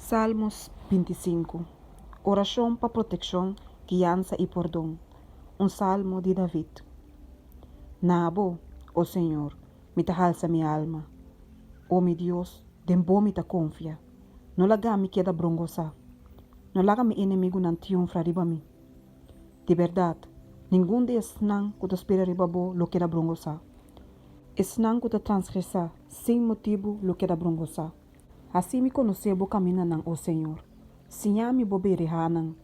Salmos 25. Orashon pa protekshon, guiansa i pordon. Un salmo di David. Na bo, o señor, mi ta halsa mi alma. O mi Dios, den bo mi ta konfia. No laga mi keda brongosá. No laga mi enemigunan triunfra riba mi. Di bèrdat, ningun di esnan ku ta spera riba bo lo keda brongosá. Esnan ku ta transgresá sin motibu lo keda brongosá. Hasi mi konosé bo kamindanan, o señor. Siña mi bo berehanan.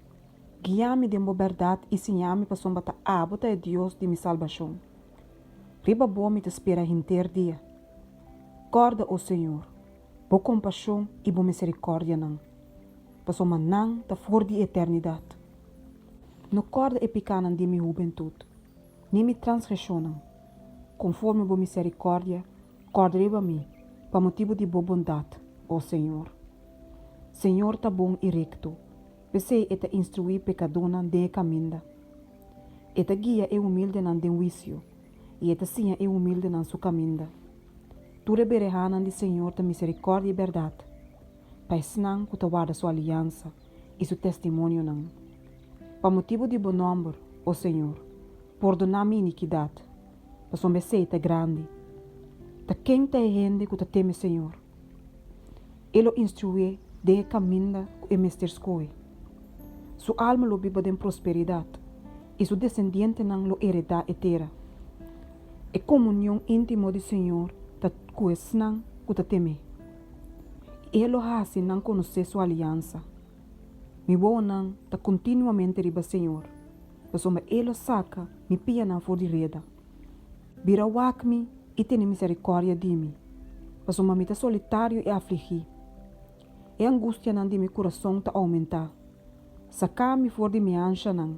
Guia mi den bo bèrdat i siña mi pasobra ta abo ta e Dios di mi salbashon. Riba bo mi ta spera henter dia. Kòrda, o señor, bo kompashon i bo miserikòrdianan, pasobra nan ta for di eternidat. No kòrda e pikánan di mi hubentut, ni mi transgreshonnan. Konforme bo miserikòrdia, kòrda riba mi, pa motibu di bo bondat, o señor. Señor ta bon i rekto, p'esei e ta instruí pekadónan den e kaminda. E ta guia e humildenan den huisio, i e ta siña e humildenan su kaminda. Tur e berehanan di señor ta miserikòrdia i bèrdat, pa esnan ku ta warda su aliansa i su testimonionan. Pa motibu di bo nòmber, o señor, pordoná mi inikidat, pasobra esei ta grandi. Ta ken ta e hende ku ta teme señor? E lo instruié den e kaminda ku e mester skohe. Su alma lo biba den prosperidat, i su desendientenan lo heredá e tera. E komunion íntimo di señor ta ku esnan ku ta tem'é, i e lo hasi nan konosé su aliansa. Mi wowonan ta kontinuamente riba señor, pasobra e lo saka mi pianan for di reda. Bira wak mi i tene miserikòrdia di mi, pasobra mi ta solitario i afligí. E angustianan di mi kurason ta oumentá. Saka mi for di mi anshanan.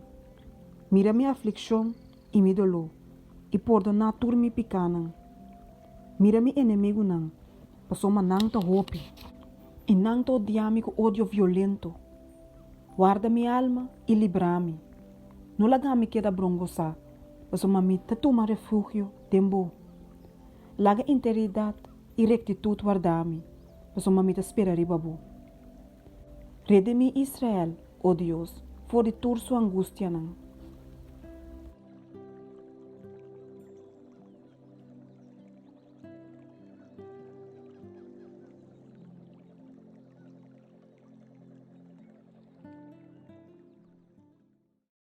Mira mi aflikshon i mi doló, i pordoná tur mi pikánan. Mira mi enemigunan, pasobra nan ta hopi, i nan ta odiá mi ku odio violento. Warda mi alma i libra mi. No laga mi keda brongosá, pasobra mi ta tuma refugio den bo. Laga integridat i rektitut warda mi, pasobra mi ta spera riba bo. Redimí Israel, o Dios, for di tur su angustianan.